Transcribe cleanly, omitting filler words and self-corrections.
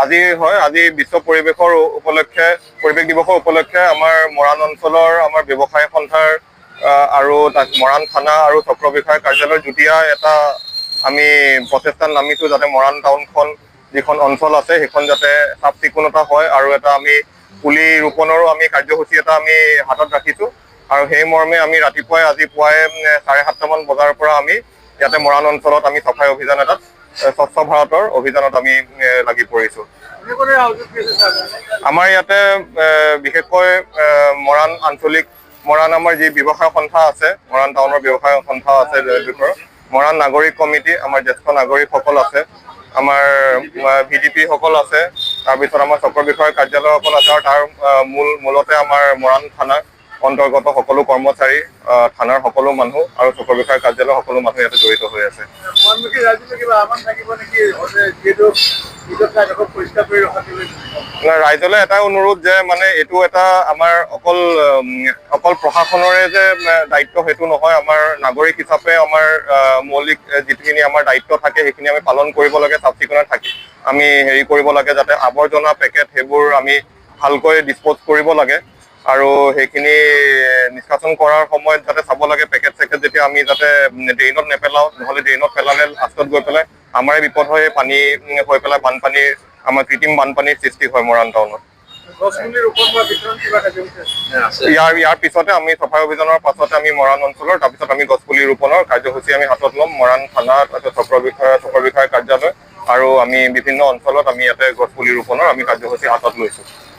আজি হয়, আজি বিশ্ব পৰিৱেশৰ উপলক্ষে, পৰিৱেশ দিৱসৰ উপলক্ষে আমাৰ মৰাণ অঞ্চলৰ আমাৰ ব্যৱসায় সন্থাৰ আৰু তাত মৰাণ থানা আৰু চক্ৰ বিষয়া কাৰ্যালয়ৰ যুটীয়া এটা আমি প্ৰচেষ্টাত নামিছো, যাতে মৰাণ টাউনখন যিখন অঞ্চল আছে, সেইখন যাতে চাফ চিকুণতা হয়। আৰু এটা আমি পুলি ৰোপণৰো আমি কাৰ্যসূচী এটা আমি হাতত ৰাখিছো। আৰু সেই মৰ্মে আমি ৰাতিপুৱাই, আজি পুৱাই 7:30টামান বজাৰ পৰা আমি ইয়াতে মৰাণ অঞ্চলত আমি চাফাই অভিযান এটাত, স্বচ্ছ ভাৰতৰ অভিযানত আমি লাগি পৰিছো। কোনে আয়োজন কৰিছে ছাৰ? আমাৰ ইয়াতে বিশেষকৈ মৰাণ আঞ্চলিক, মৰাণ আমাৰ যি ব্যৱসায় সন্থা আছে, মৰাণ টাউনৰ ব্যৱসায় সন্থা আছে বিষয়ৰ, মৰাণ নাগৰিক কমিটি, আমাৰ জ্যেষ্ঠ নাগৰিকসকল আছে, আমাৰ ভিডিপি সকল আছে, তাৰপিছত আমাৰ চক্ৰ বিষয়াৰ কাৰ্যালয়সকল আছে আৰু তাৰ মূলতে আমাৰ মৰাণ থানাৰ অন্তৰ্গত সকলো কৰ্মচাৰী, থানাৰ সকলো মানুহ আৰু চক্ৰ বিষয়াৰ কাৰ্যালয়ৰ সকলো মানুহ ইয়াতে জড়িত হৈ আছে। মৰাণবাসী ৰাইজলৈ কিবা আহ্বান থাকিব নেকি, যিহেতু নিজৰ ঠাইডোখৰ পৰিষ্কাৰ কৰি ৰখাটো? নাই, ৰাইজলৈ এটাই অনুৰোধ যে মানে এইটো এটা আমাৰ অকল প্ৰশাসনৰে যে দায়িত্ব সেইটো নহয়। আমাৰ নাগৰিক হিচাপে আমাৰ মৌলিক যিখিনি আমাৰ দায়িত্ব থাকে, সেইখিনি আমি পালন কৰিব লাগে। চাফ চিকুণত থাকি আমি হেৰি কৰিব লাগে, যাতে আৱৰ্জনা পেকেট সেইবোৰ আমি ভালকৈ ডিছপ'জ কৰিব লাগে আৰু সেইখিনি নিষ্কাশন কৰাৰ সময়ত যাতে চাব লাগে, পেকেট চেকেট যেতিয়া আমি যাতে ড্ৰেইনত নেপেলাওঁ। নহ'লে ড্ৰেইনত পেলালে লাষ্টত গৈ পেলাই আমাৰে বিপদ হয়। পানী হৈ পেলাই বানপানীৰ, আমাৰ কৃত্ৰিম বানপানীৰ সৃষ্টি হয় মৰাণ টাউনত। গছপুলি ৰোপণ বা বিতৰণ কিবা কাৰ্যসূচী আছে? ইয়াৰ পিছতে আমি চাফাই অভিযানৰ পাছতে আমি মৰাণ অঞ্চলৰ তাৰপিছত আমি গছপুলি ৰোপণৰ কাৰ্যসূচী আমি হাতত ল'ম। মৰাণ থানা, তাৰপিছত চক্ৰ বিষয়া কাৰ্যালয় আৰু আমি বিভিন্ন অঞ্চলত আমি ইয়াতে গছপুলি ৰোপণৰ আমি কাৰ্যসূচী হাতত লৈছোঁ।